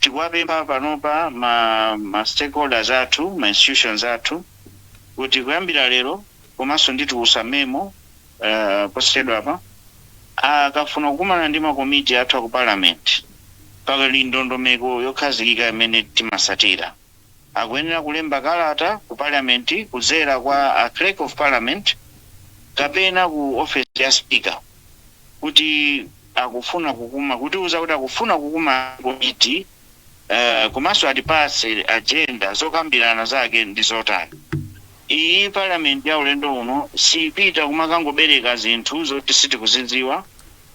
Tikuwapempha panopa ma stakeholders athu, ma institutions athu, kuti kuyambira lero komanso nditulutsa memo posachedwapa, akafuna kukumana ndi makomiti athu aku Parliament, pakali ndondomeko yokhazikika imene timasatira. Akuyenera kulemba kalata ku Parliament kudzera kwa a Clerk of Parliament kapena ku office ya Speaker kuti akufuna kukuma, kutiuza kuti akufuna kukuma komiti, komanso atipase agenda, zokambirana zake ndi zotani. Iyi Parliament ya ulendo uno sipita kumakangobereka zinthu zoti sitikuzidziwa,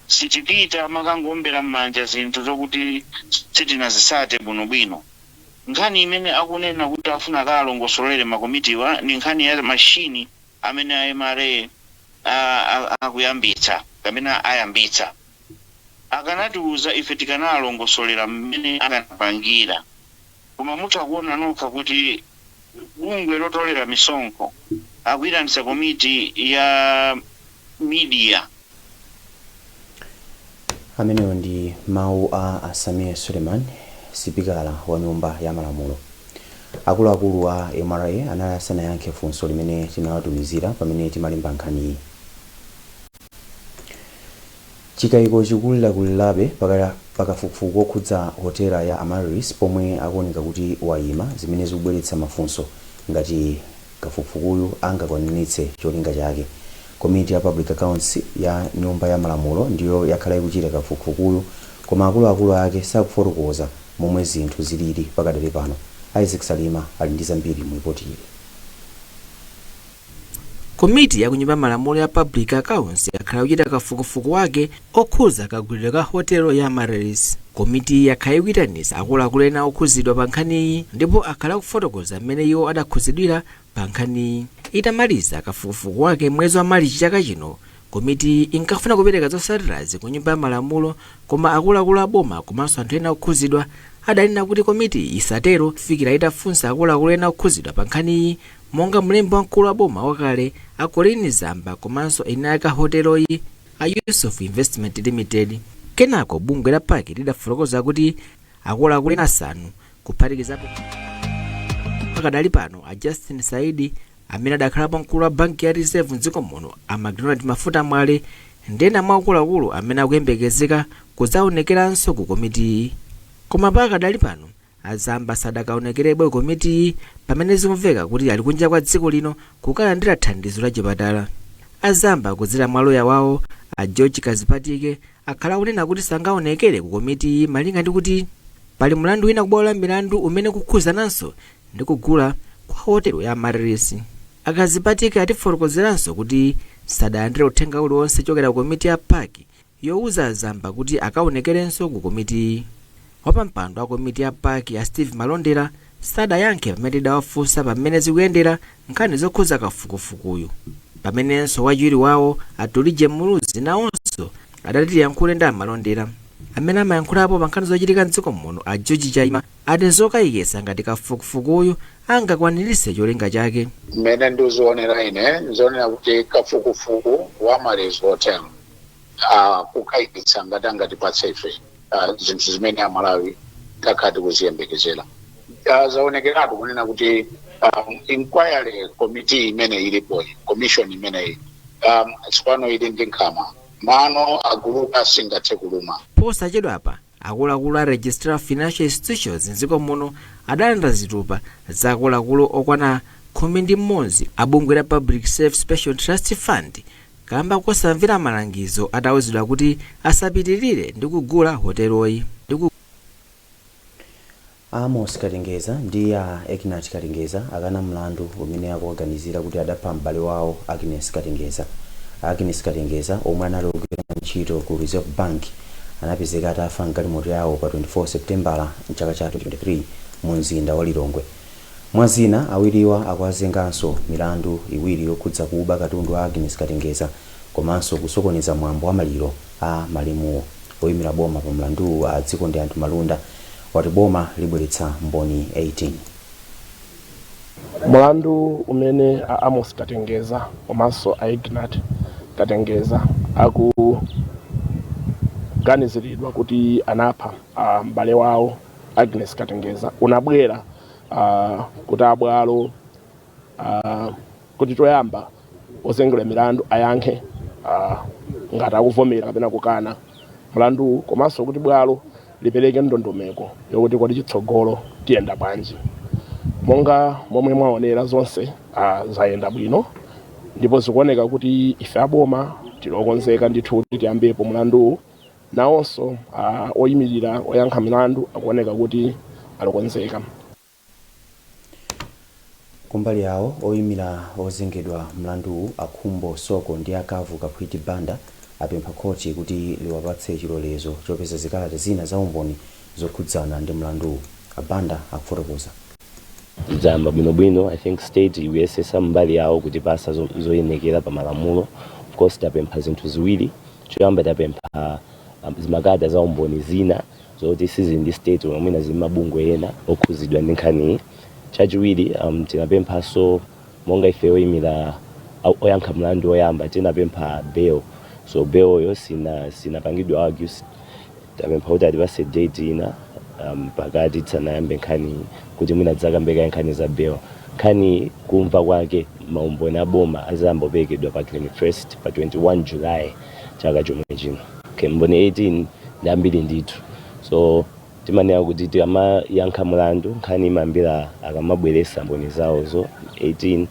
sitipita makangowombera m'manja zinthu zokuti sitinazisate bwinobwino. Nkhani imene akunena kuti afuna akalongosolere makomitiwa ni nkhani ya mashini amene a MRA akuyambitsa kapena ayambitsa. Akanatiuza ife, tikanalongosolera mmene akanapangira. Koma mutha kuona nokha kuti bungwe lotolera misonkho akuyitanitsa komiti ya media. Amenewo ndi mawu a Sameer Suleman, sipikala wa Nyumba ya Malamulo. Akuluakulu a MRA anali asanayankhe funso limene tinawatumizira pamene timalemba nkhaniyi. Chikayiko chikulirakulirabe pakafukufuku okhudza hotela ya Amaryllis pomwe akuoneka kuti wayima, zimene zikubweretsa mafunso ngati kafukufukuyu angakwaniritse cholinga chake. Komiti ya Public Accounts ya Nyumba ya Malamulo ndiyo yakhala ikuchita kafukufukuyu, koma akuluakulu ake sakufotokoza momwe zinthu zilili pakadali pano. Isaac Salima ali ndi zambiri mu ripoti ili. Komiti ya kunyumba malamulo ya Public Accounts yakhala ikuchita kafukufuku wake okhuza kagulidwe ka hotelo ya Amaryllis. Komiti yakhala ikuyitanitsa akuluakulu ena okhuzidwa pa nkhaniyi ndipo akhala akufotokoza mmene iwo adakhuzidwira pa nkhaniyi. Itamaliza kafukufuku wake mwezi wa Marichi chaka chino, komiti inkafuna kupereka zotsatirazi ku Nyumba ya Malamulo, koma akuluakulu a boma komanso anthu ena okhuzidwa adanena kuti komiti isatero kufikira itafunsa akuluakulu ena okhuzidwa pa nkhaniyi, monga mlembi wamkulu wa boma wakale a Colleen Zamba komanso eni ake a hoteloyi a Yusuf Investment Limited. Kenako bungwe la PAC lidafotokoza kuti akuluakulu ena asanu, kuphatikizapo pakadali pano a Justin Saidi amene adakhalapo mkulu wa banki ya Reserve mdziko muno, a McDonald Mafuta Mwale, ndi ena mwa akuluakulu amene akuyembekezeka kudzaonekeranso ku komitiyi. Koma pakadali pano a Zamba sadakaonekerebe ku komitiyi pamene zikumveka kuti ali kunja kwa dziko lino kukalandira thandizo la chipatala. A Zamba kudzera mwa loya wawo a George Kadzipatike akhala akunena kuti sangaonekere ku komitiyi malinga ndi kuti pali mlandu wina kubwalo la milandu umene kukhuzananso ndi kugula kwa hotelo ya Amaryllis. A Kadzipatike atifotokozeranso kuti sadalandire uthenga uliwonse chokera ku komiti ya PAC yowuza Zamba kuti akaonekerenso ku komitiyi. Wapampando wa komiti ya PAC a Steve Malondera sadayankhe pamene tidawafunsa pamene zikuyendera nkhani zokhuza kafukufukuyu, pamenenso wachiwiri wawo a Tulije Muluzi nawonso adati tiyankhule ndi a Malondera. Amene amayankhulapo pa nkhani zochitika mdziko muno a George Chaima ati nzokayikitsa ngati kafukufukuyu angakwaniritse cholinga chake. Mmene ndizionera ine, nzionera kuti kafukufuku wa Amaryllis Hotel kukayikitsa ngati angatipatse ife zinthu zimene Amalawi takhala tikuziyembekezera. Zaonekeratu kunena kuti inquiry committee imene ilipoyi, commission imeneyi, tsopano ili ndi nkhama, mano aguluka singathe kuluma. Posachedwapa akuluakulu a Registrar of Financial Institutions mdziko muno adalanda zitupa za akuluakulu okwana 11 a bungwe la Public Service Pension Trust Fund kamba kosamvera malangizo atawuzidwa kuti asapitirire ndi kugula hoteloyi. Amos Katengeza ndi a Ignat Katengeza akana mlandu umene akuwaganizira kuti adapha m'bale wawo Agnes Katengeza. Agnes Katengeza, omwe anali ogwira ntchito ku Reserve Bank, anapezeka atafa mgalimoto yawo pa 24 Septembala mchaka cha 2023 mu mzinda wa Lilongwe. Mwa zina, awiriwa akuwazenganso milandu iwiri yokhudza kuba katundu wa Agnes Katengeza komanso kusokoneza mwambo wa maliro a malemuwo. Oyimira boma pa mlanduwu a Dzikondianthu Malunda wati boma libweretsa mboni 18. Mulandu umene a Amos Katengeza komanso a Ignat Katengeza akuganiziridwa kuti anapha m'bale wawo Agnes Katengeza unabwera kuti abwalo kuti choyamba ozengedwa milandu ayankhe ngati akuvomera kapena kukana mlanduwu, komanso kuti bwalo lipereke ndondomeko yokuti kodi chitsogolo tiyenda bwanji. Monga momwe mwaonera, zonse zayenda bwino ndipo zikuoneka kuti ife aboma tilokonzeka ndithu kuti tiyambepo mlanduwu. Nawonso oyimirira oyankha milandu akuoneka kuti alokonzeka. Kumbali yawo, oyimira ozengedwa mlanduwu, Akhumbo Soko ndi Akavu Kaphwiti Banda, apempha khoti kuti liwapatse chilolezo chopeza zikalata zina za umboni zokhudzana ndi mlanduwu. Abanda akufotokoza. Zayamba bwinobwino. I think state ikuyesesa mbali yawo kutipasa zoyenekera pa malamulo. Of course, tapempha zinthu ziwiri. Choyamba, tapempha zimakalata za umboni zina zoti sizili ndi state koma mwina zili mabungwe ena okhuzidwa ndi nkhaniyi. Chachiwiri, tinapemphanso monga ife oyimira oyankha mlandu oyamba, tinapempha bail. So bail yo sinapangidwe argue. Tapempha kuti atipase date ina pakati tisanayambe nkhani, kuti mwina tidzakambeka nkhani za bail. Nkhani kumva kwake, maumboni aboma azayamba kuperekedwa pa 21st, pa 21 July chaka chomwe chino. Okay, mboni 18 ndi ambiri ndithu. So timanena kuti tikamayankha mlandu, nkhani imayambira akamabweresa mboni zawozo 18.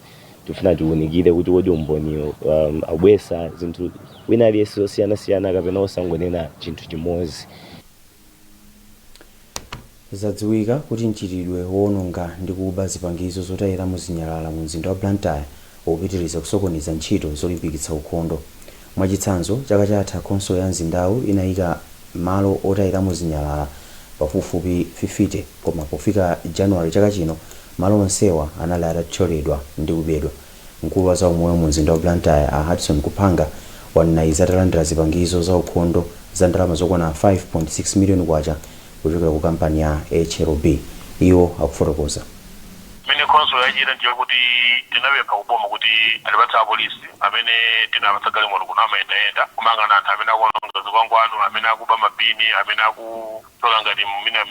Tifuna tiwunikire kuti kodi umboniwo akubweresa zinthu wina aliyense zosiyanasiyana kapena osangonena chinthu chimodzi. Zadziwika kuti mchitidwe wowononga ndi kuba zipangizo zotayiramo zinyalala mu mzinda wa Blantyre ukupitiriza kusokoneza ntchito zolimbikitsa ukhondo. Mwachitsanzo, chaka chatha khonsolo ya mzindawu inayika malo otayiramo zinyalala pafupifupi 50, koma pofika Januwale chaka chino malo onsewa anali atathyoledwa ndi kubedwa. Mkulu wa zaumoyo mu mzinda wa Blantyre, a Hudson Kuphanga, wanena izi atalandira zipangizo za ukhondo za ndalama zokwana 5.6 miliyoni kwacha kuchokera ku kampani ya HLB. Iwo akufotokoza. Imene khonsolo yachita ndiyo kuti tinapempha kuboma kuti atipatse apolisi amene tinapatsa galimoto kuno, amayendayenda kumayang'ana anthu amene akuononga zikwangwani, amene akuba mabini, amene akutola ngati mina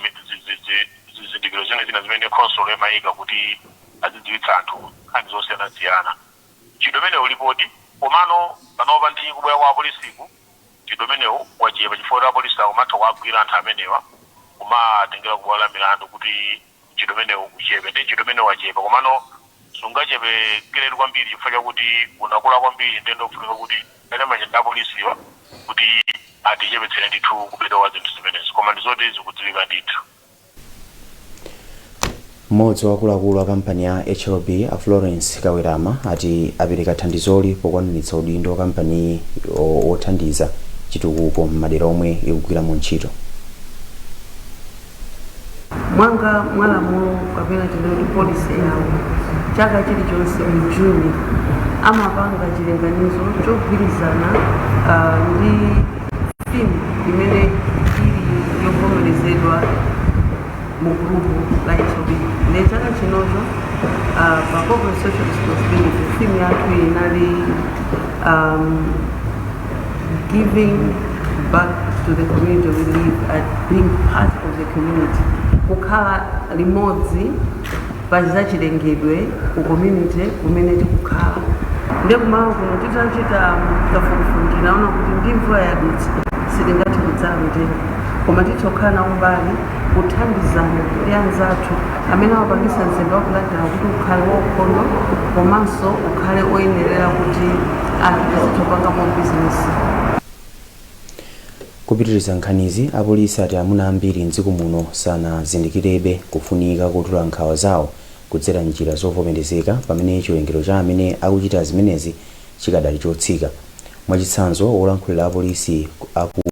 zizindikiro zina zina zimene khonsolo imayika kuti azidziwitsa anthu nkhani zosiyanasiyana. Ntchito imene ulipodi, komano panopa ndi kubwera kwa apolisiku ntchito imenewu wachepa, chifukwa kuti apolisi akumatha kuagwira anthu amenewa, kumatengera kubwalo la milandu kuti ntchito imenewu uchepe. Ndi ntchito imene wachepa, komano sungachepekeretu kwambiri chifukwa chakuti unakula kwambiri. Ndendo kufunika kuti ene machenda apolisiwa kuti atichepetsere ndithu kubedwa kwa zinthu zimenezi, koma ndizoti zikudziwika ndithu. Mmodzi wa akuluakulu a kampani ya HLB, a Florence Kawerama, ati apereka thandizoli pokwaniritsa udindo wa kampaniyi wothandiza chitukuko m'madera omwe ikugwiramo ntchito. Mwanga mwa lamulo kapena tinoti policy yawo, chaka chilichonse mu Juni amapanga chilinganizo chogwirizana ndi theme imene ili yovomerezedwa mu group la HLB. Ndi chaka chinocho pa corporate social responsibility theme yathu inali giving back to the community we live at, being part of the community, kukhala limodzi pa zachilengedwe ku community kumene tikukhala. Ndiye kumalo kuno titachita kafukufuku tinaona kuti ndi mvula yadutsa sitingathe kudzala mitengo, koma titha kukhala nawo mbali kuthandizana ndi anzathu amene amapangisa mzinda wa Blantyre kuti ukhale waukhondo komanso ukhale oyenerera kuti anthu tizitha kupangamo bizinesi. Kupitiriza nkhanizi, apolisi ati amuna ambiri mdziko muno sanazindikirebe kufunika kotula nkhawa zawo kudzera njira zovomerezeka, pamene chiwerengero cha amene akuchita zimenezi chikadali chotsika. Mwachitsanzo, wolankhulira apolisi aku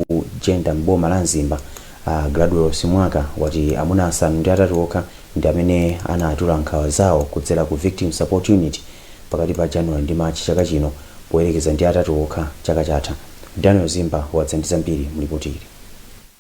Jenda mboma la Mzimba, a Gladwell Simwaka, wati amuna 8 okha ndi amene anatula nkhawa zawo kudzera ku Victim Support Unit pakati pa January ndi March chaka chino, poyerekeza ndi atatu okha chaka chatha. Daniel Zimba wadza ndi zambiri mlipoti ili.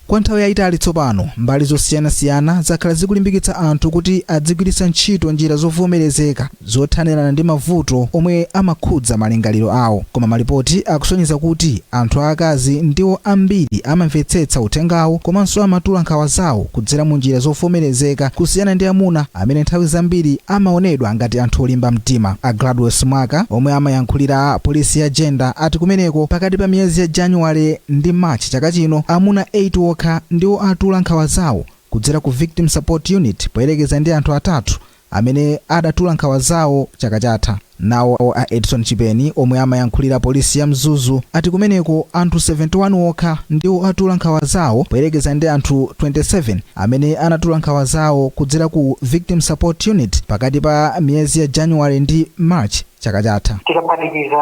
Kwa nthawi yayitali tsopano, mbali zosiyanasiyana zakhala zikulimbikitsa anthu kuti adzigwiritsa ntchito njira zovomerezeka zothanirana ndi mavuto omwe amakhudza malingaliro awo. Koma malipoti akusonyeza kuti anthu aakazi ndiwo ambiri amamvetsetsa uthengawo komanso amatula nkhawa zawo kudzera mu njira zovomerezeka, kusiyana ndi amuna amene nthawi zambiri amaonedwa ngati anthu olimba mtima. A Gladwes Mwaka, omwe amayankhulira polisi ya gender, ati kumeneko pakati pa miyezi ya Januwale ndi March chaka chino, amuna 8 okha ndiwo atula nkhawa zawo kudzera ku Victim Support Unit, poyerekeza ndi anthu 3 amene adatula nkhawa zawo chaka chatha. Nawo a Edson Chipeni, omwe amayankhulira polisi ya Mzuzu, ati kumeneko anthu 71 okha ndiwo atula nkhawa zawo, poyerekeza ndi anthu 27 amene anatula nkhawa zawo kudzera ku Victim Support Unit pakati pa miyezi ya Januwale ndi March chaka chatha. Tikaphatikiza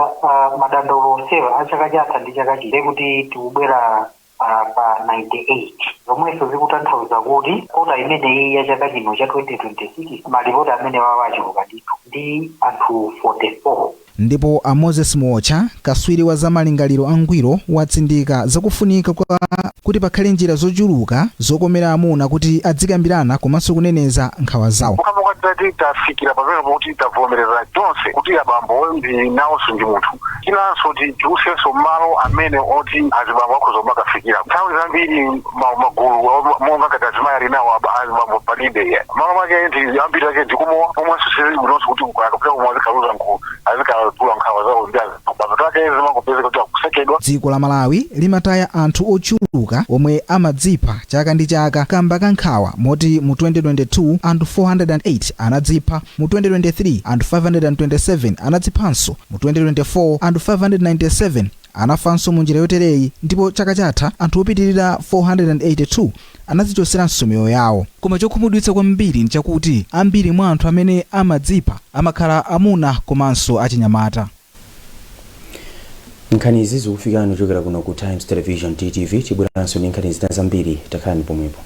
madandaulo onsewa a chaka chatha ndi chaka chino, kuti tikubwera pa 98, zomwenso zikutanthauza kuti kota imeneyi ya chaka chino cha 2026, malipoti amene wawa achuluka ndithu ndi anthu 44. Ndipo a Moses Muocha, kaswiri wa zamalingaliro angwiro, watsindika zakufunika kwa kuti pakhale njira zochuluka zokomera amuna kuti adzikambirana komanso kuneneza nkhawa zawo. Pokhapokha tafikira pamene pokuti tavomereza tonse kuti abambo ndi nawonso ndi munthu. Chinanso, tichulusenso malo amene oti azibambo akhoza kumakafikira. Nthawi zambiri magulu monga ngati azimayi ali nawo, azibambo palibe. Malo mwake ndi ambiri ake ndikumowa, pomwenso sizibwinonso kuti akapita kumowa azikaluza nkhu azikatula nkhawa zawo ndi azibambo take, zimangopezeka kuti akusekedwa. Dziko la Malawi limataya anthu ochuluka omwe amadzipha chaka ndi chaka kamba ka nkhawa, moti mu 2022 anthu 408 anadzipha, mu 2023 anthu 527 anadziphanso, mu 2024 anthu 597 anafanso mu njira yotereyi, ndipo chaka chatha anthu opitirira 482 anadzichotseranso miyoyo yawo. Koma chokhumudwitsa kwambiri nchakuti ambiri mwa anthu amene amadzipha amakhala amuna komanso achinyamata. Nkhani izi zikufikani kuchokera kuno ku Times Television, TTV. Tibweranso ndi nkhani zina zambiri, takhalani pomwepo.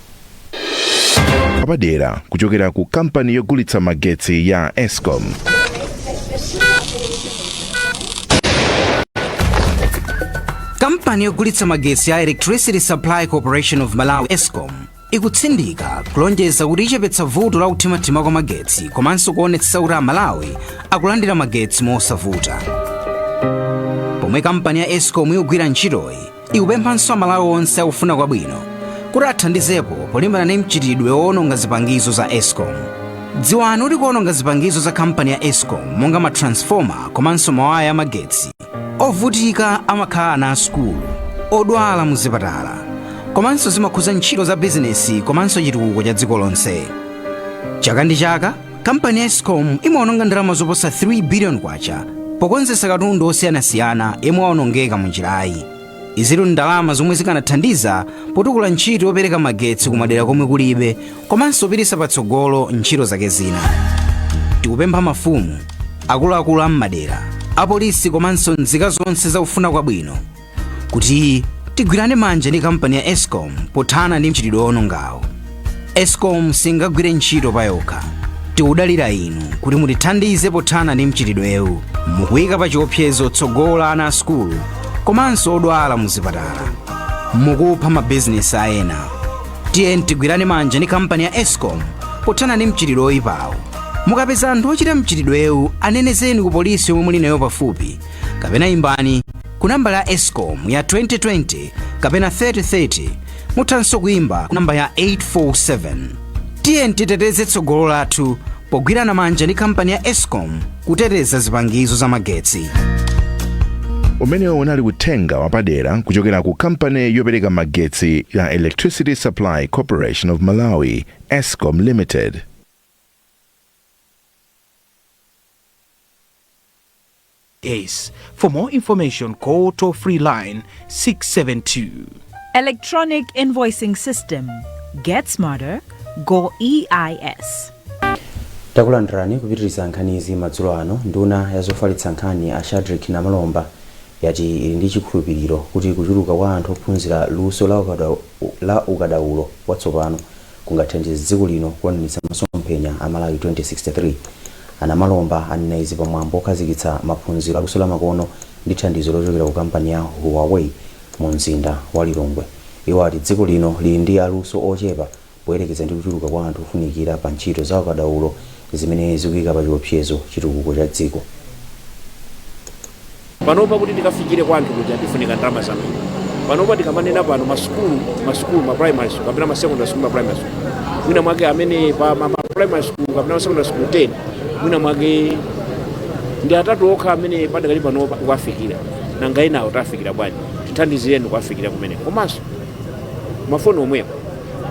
Apadera kuchokera ku kampani yogulitsa magetsi ya ESCOM. Kampani yogulitsa magetsi ya Electricity Supply Corporation of Malawi, ESCOM, ikutsindika kulonjeza kuti ichepetsa vuto la kuthimathima kwa magetsi komanso kuonetsetsa kuti Amalawi akulandira magetsi mosavuta. Pomwe kampani ya ESCOM ikugwira ntchitoyi, ikupemphanso Amalawi onse akufuna kwabwino kuti athandizepo polimbana ndi mchitidwe wowononga zipangizo za ESCOM. Dziwani kuti kuwononga zipangizo za kampani ya ESCOM monga matransfoma komanso mawaya amagetsi, ovutika amakhala ana a sukulu, odwala muzipatala, komanso zimakhudza ntchito za bizinesi komanso chitukuko cha dziko lonse. Chaka ndi chaka kampani ya ESCOM imaononga ndalama zoposa 3 billion kwacha pokonzetsa katundu osiyanasiyana yemwe waonongeka mu njirayi. Izitu ndalama zomwe zikanathandiza potukula ntchito yopereka magetsi kumadera komwe kulibe komanso kupititsa patsogolo ntchito zake zina. Tikupempha mafumu, akuluakulu a m'madera, apolisi komanso nzika zonse zakufuna kwabwino kuti tigwirane manja ndi kampani ya ESCOM pothana ndi mchitidwe wonongawo. ESCOM singagwire ntchito payokha. Tikudalira inu kuti mutithandize pothana ndi mchitidwewu. Mukuyika pa chiopsezo tsogolo la ana a sukulu komanso odwala muzipatala. Mukupha mabizinesi a ena. Tiye tigwirane manja ndi kampani ya ESCOM pothana ndi mchitidwe oyipawo. Mukapeza anthu ochita mchitidwewu, anenezeni ku polisi yomwe muli nayo pafupi kapena imbani ku nambala ya ESCOM ya 2020 kapena 3030. Muthanso kuimba ku namba ya 847. Tiye titeteze tsogolo lathu pogwirana manja ndi kampani ya ESCOM kuteteza zipangizo za magetsi. Umenewo unali uthenga wapadera kuchokera ku kampani yopereka magetsi ya Electricity Supply Corporation of Malawi, ESCOM Limited. S. For more information, call toll free line 672. Electronic Invoicing System. Get smarter. Go EIS. Takulandirani kupitiriza nkhanizi madzulo ano. Nduna ya zofalitsa nkhani a Shadric Namalomba yati ili ndi chikhulupiriro kuti kuchuluka kwa anthu ophunzira luso la ukadaulo watsopano kungathandize dziko lino kukwaniritsa masomphenya a Malawi 2063. A Namalomba anena izi pamwambo okhazikitsa maphunziro aluso lamakono ndi thandizo lochokera ku kampani ya Huawei mu mzinda wa Lilongwe. Iwo ati dziko lino lili ndi aluso ochepa poyerekeza ndi kuchuluka kwa anthu ofunikira pa ntchito za ukadaulo zimene zikuyika pa chiopsezo chitukuko cha dziko. Panopa kuti tikafikire kwa anthu kuja tifunika ndalama zambiri. Panopa tikamanena pano, masukulu masukulu, ma primary school kapena ma secondary school, ma primary school, mwina mwake amene pa ma primary school kapena ma secondary school 10, mwina mwake ndi atatu okha amene padakali panopa kukafikira. Nanga enawo tafikira bwanji? Tithandizireni kukafikira kumene. Komanso mafoni omwewo,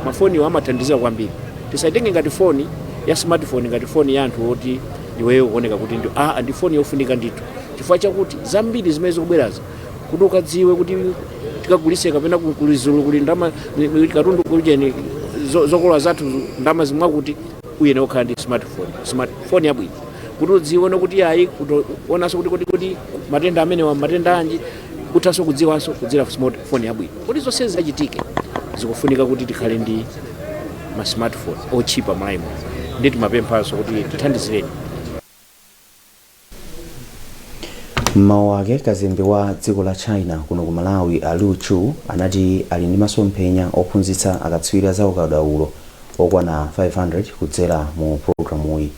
mafoniwo amathandizira kwambiri. Tisaitenge ngati foni ya smartphone ngati foni ya anthu oti iweyo kuoneka kuti ndi ndi foni yofunika ndithu, chifukwa chakuti zambiri zimene zikubwerazi, kuti ukadziwe kuti tikagulise kapena kulizulu kuli ndama katundu kucheni zokolola zathu ndama zimwakuti, uyenera kukhala ndi smartphone yabwino kuti udziwe nokuti ayi, kuonanso kuti matenda amenewa matenda anji, kuthanso kudziwanso kudzera smartphone yabwino. Kuti zonse zachitike, zikufunika kuti tikhale ndi ma smartphone otchipa m'Malawi. Ndi timapemphanso kuti tithandizireni. Mmawu ake, kazembe wa dziko la China kuno ku Malawi a Lu Chu anati ali ndi masomphenya ophunzitsa akatswiri za ukadaulo okwana 500 kudzera mu pulogalamuyi.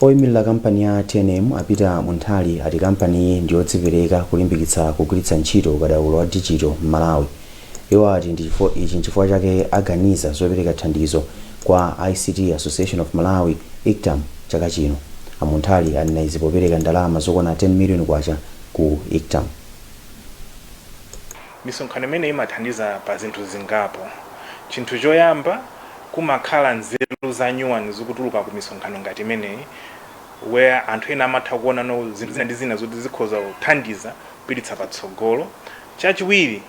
Oyimirira kampani ya TNM a Peter Munthali ati kampaniyi ndiyodzipereka kulimbikitsa kugwiritsa ntchito ukadaulo wa digital m'Malawi. Iwo ati ichi nchifukwa chake aganiza zopereka thandizo kwa ICT Association of Malawi, ICTAM, chaka chino. A Munthali anena izi popereka ndalama zokwana 10 million kwacha ku ICTAM. Misonkhano imene imathandiza pa zinthu zingapo. Chinthu choyamba, kumakhala nzeru za nyuwani zikutuluka ku misonkhano ngati imeneyi, where anthu ena amatha kuona no zinthu zina ndi zina zoti zikhoza kuthandiza kupititsa patsogolo. Chachiwiri,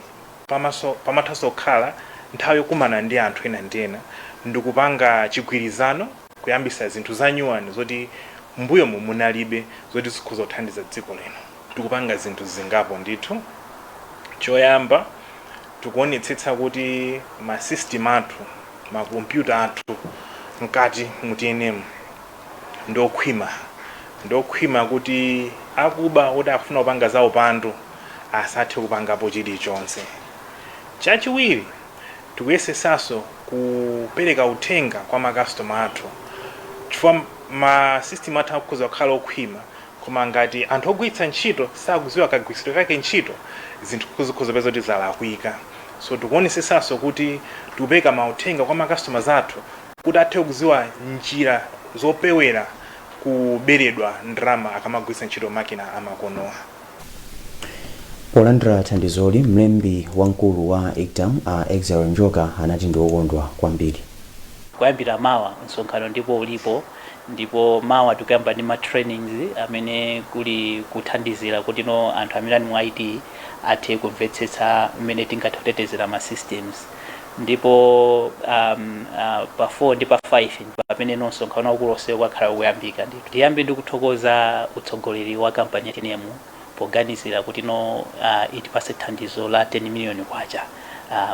pamathanso kukhala nthawi yokumana ndi anthu ena ndi ena ndikupanga chigwirizano, kuyambisa zinthu za nyuwani zoti mbuyomu munalibe, zoti zikhoza kuthandiza dziko lino. Tikupanga zinthu zingapo ndithu. Choyamba, tikuonetsetsa kuti ma system athu, makompyuta athu mkati mu TNM ndokhwima, ndokhwima kuti akuba oti akufuna kupanga za upandu asathe kupangapo chilichonse. Chachiwiri, tikuyesesanso kupereka uthenga kwa makastoma athu, chifukwa ma system athu akhoza kukhala okhwima, koma ngati anthu ogwiritsa ntchito sakudziwa kagwiritsidwe kake ntchito, zinthu zikhoza peza kuti zalakwika. So tikuonesesanso kuti tikupereka mauthenga kwa ma customers athu kuti athe kudziwa njira zopewera kuberedwa ndalama akamagwiritsa ntchito makina amakonowa. Polandira thandizoli, mlembi wamkulu wa ICTAM a Exile Njoka anati ndi okondwa kwambiri. Kuyambira mawa msonkhano ndipo ulipo, ndipo mawa tikuyamba ndi ma trainings amene kuli kuthandizira kuti no anthu amene ali mu IT athe kumvetsetsa mmene tingathe kutetezera ma systems. Ndipo pa 4 ndi pa 5 pamene no msonkhano waukulu onse ukakhala ukuyambika. Ndithu tiyambe ndi kuthokoza utsogoleri wa kampani ya TNM poganizira kuti no itipase thandizo la 10 million kwacha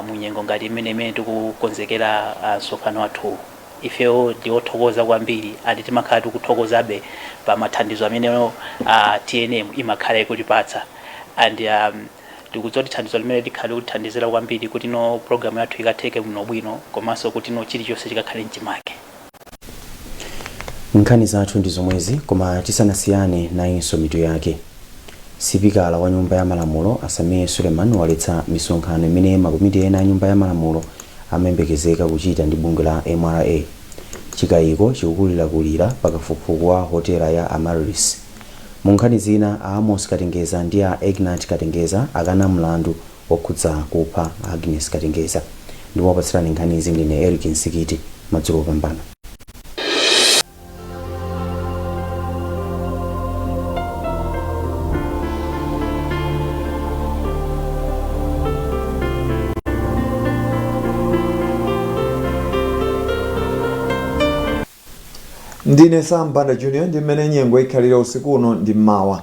munyengo ngati imene tikukonzekera msonkhano wathu. Ifewo ndi othokoza kwambiri, ati timakhala tikuthokozabe pa mathandizo amene TNM imakhala ikutipatsa, and tikudziwa kuti thandizo limene likhale kutithandizira kwambiri kuti no program yathu ikatheke bwinobwino, komanso kuti no chilichonse chikakhale mchimake. Nkhani zathu ndi zomwezi, koma tisanasiyane nayinso mitu yake. Sipikala wa Nyumba ya Malamulo a Sameer Suleman waletsa misonkhano imene makomiti ena a Nyumba ya Malamulo amayembekezeka kuchita ndi bungwe la MRA. Chikayiko chikukulirakulira pa kafukufuku wa hotela ya Amaryllis. Mu nkhani zina, a Amos Katengeza ndi a Egnat Katengeza akana mlandu wokhudza kupha Agnes Katengeza. Ndimakupatsirani nkhanizi ndine Eric Nsikiti. Madzulo opambana. Ndine Sam Banda Junior. Ndi mmene nyengo ikhalira usiku uno ndi mmawa.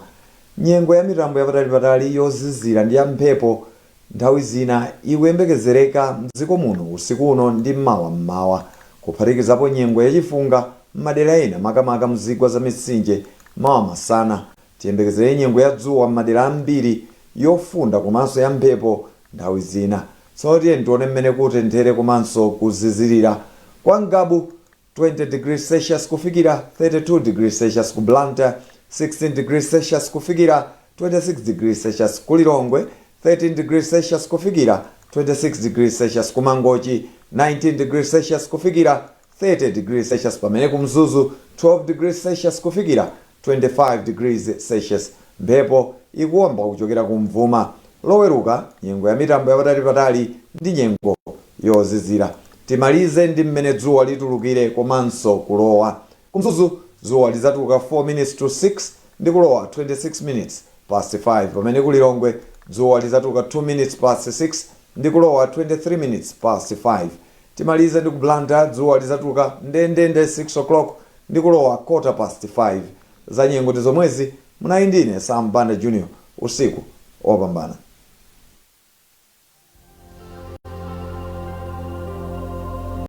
Nyengo ya mitambo yapatalipatali, yozizira ndi ya mphepo nthawi zina ikuyembekezereka mdziko muno usiku uno ndi mmawa mmawa, kuphatikizapo nyengo yachifunga m'madera ena, makamaka mzigwa za mitsinje mawa masana. Tiyembekezere nyengo ya dzuwa m'madera ambiri, yofunda komanso ya mphepo. Nthawi zina tsono tiye tione mmene kutenthere komanso kuzizirira. Kwa Ngabu, 20 degrees Celsius kufikira 32 degrees Celsius; ku Blantyre, 16 degrees Celsius kufikira 26 degrees Celsius; ku Lilongwe, 13 degrees Celsius kufikira 26 degrees Celsius; ku Mangochi, 19 degrees Celsius kufikira 30 degrees Celsius, pamene ku Mzuzu, 12 degrees Celsius kufikira 25 degrees Celsius. Mphepo ikuwomba kuchokera kumvuma. Loweruka, nyengo ya mitambo yapatali ndi nyengo yozizira. Timalize ndi mmene dzuwa litulukire komanso kulowa. Kumzuzu, dzuwa lidzatuluka 4 minutes to 6 ndi kulowa 26 minutes past 5, pamene kulilongwe dzuwa lidzatuluka 2 minutes past 6 ndi kulowa 23 minutes past 5. Timalize ndi ku Blantyre, dzuwa lidzatuluka ndendende 6 o'clock ndi kulowa quarter past 5. Za nyengo ndi zomwezi. Munali ndine Sam Banda Junior. Usiku wopambana.